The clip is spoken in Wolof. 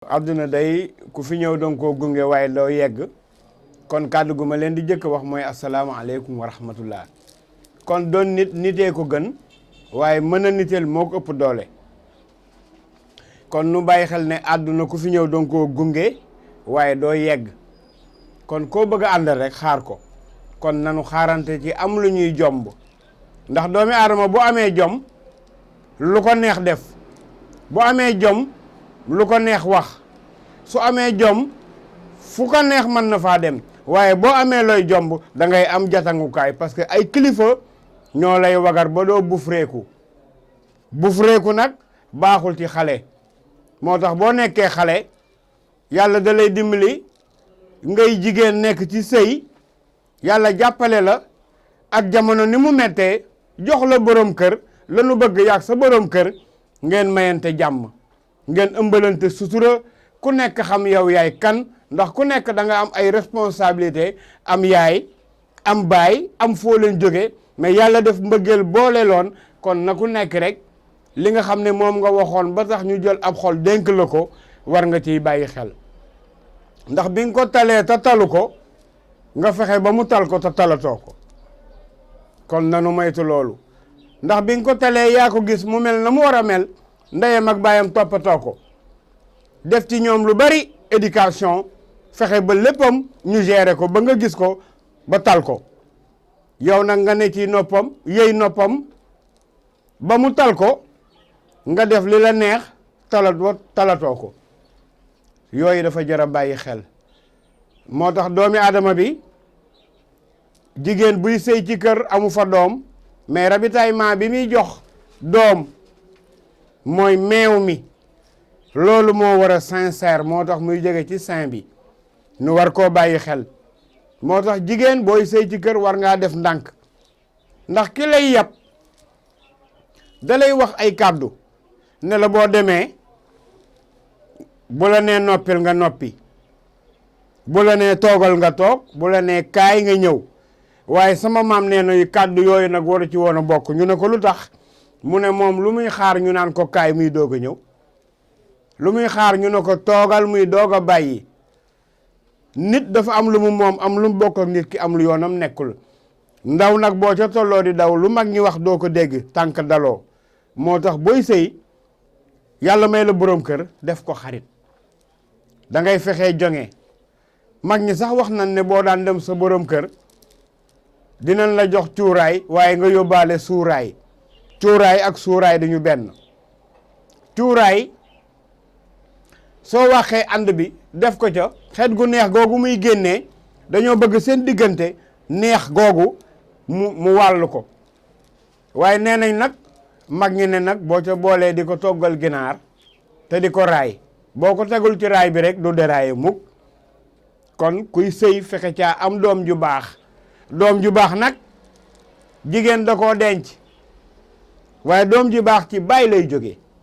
àdduna day ku fi ñëw danga koo gunge waaye doo yegg kon kàddu gu ma leen di jëkk wax mooy asalaamaaleykum wa rahmatullah kon doon nitee ko gën waaye mën a niteel moo ko ëpp doole kon nu bàyyi xel ne àdduna ku fi ñëw danga koo gunge waaye doo yegg kon koo bëgg a àndal rek xaar ko kon nanu xaarante ci am lu ñuy jomb ndax doomi aadama bu amee jom lu ko neex def bu amee jom lu ko neex wax su amee jom fu ko neex mën na faa dem waaye boo amee looy jomb da ngay am jatangukaay parce que ay kilifa ñoo lay wagar ba doo bufreeku nag baaxul ci xale moo tax boo nekkee xale yàlla da lay dimbali ngay jigéen nekk ci sëy yàlla jàppale la ak jamono ni mu mettee jox la borom kër la nu bëgg yàgg sa borom kër ngeen mayante jàmm ngeen ëmbalante sutura ku nekk xam yow yaay kan ndax ku nekk da nga am ay responsabilité am yaay am baay am foo leen jóge mais yàlla def mbëggeel boole loon kon na ku nekk rek li nga xam ne moom nga waxoon ba tax ñu jël ab xol dénk la ko war nga ciy bàyyi xel ndax bi nga ko talee te talu ko nga fexe ba mu tal ko te talatoo ko kon nanu moytu loolu ndax bi nga ko talee yaa ko gis mu mel na mu war a mel ndeyam ak baayam toppatoo ko def ci ñoom lu bari éducation fexe ba léppam ñu gérer ko ba nga gis ko ba tal ko yow nag nga ne ci noppam yëy noppam ba mu tal ko nga def li la neex talatoo ko yooyu dafa jar a bàyyi xel moo tax doomi aadama bi jigéen buy sëy ci kër amu fa doom mais ravitaillement bi muy jox doom mooy meew mi loolu moo war a sincère moo tax muy jóge ci sein bi nu war koo bàyyi xel moo tax jigéen booy sëy ci kër war ngaa def ndànk ndax ki lay yab da lay wax ay kàddu ne la boo demee bu la nee noppil nga noppi bu la nee toogal nga toog bu la nee kaay nga ñëw waaye sama maam nee na kàddu yooyu nag waru ci woon a bokk ñu ne ko lu tax mu ne moom lu muy xaar ñu naan ko kaay muy doog a ñëw lu muy xaar ñu ne ko toogal muy doog a bàyyi nit dafa am lu mu moom am lu mu bokk ak nit ki am lu yoonam nekkul ndaw nag boo ca tolloo di daw lu mag ñi wax doo ko dégg tànk daloo moo tax booy sëy yàlla may la borom kër def ko xarit da ngay fexee jonge mag ñi sax wax nañ ne boo daan dem sa borom kër dinañ la jox cuuraay waaye nga yóbbaale suuraay cuuraay ak suuraay dañu benn cuuraay soo waxee ànd bi def ko ca xeet gu neex googu muy génnee dañoo bëgg seen diggante neex googu mu wàll ko waaye nee nañ nag mag ñi ne nag boo ca boolee di ko toggal ginaar te di ko raay boo ko tegul ci raay bi rek du deraaye mukk kon kuy sëy fexe caa am doom ju baax nag jigéen da koo denc waaye doom ju baax ci baay lay jóge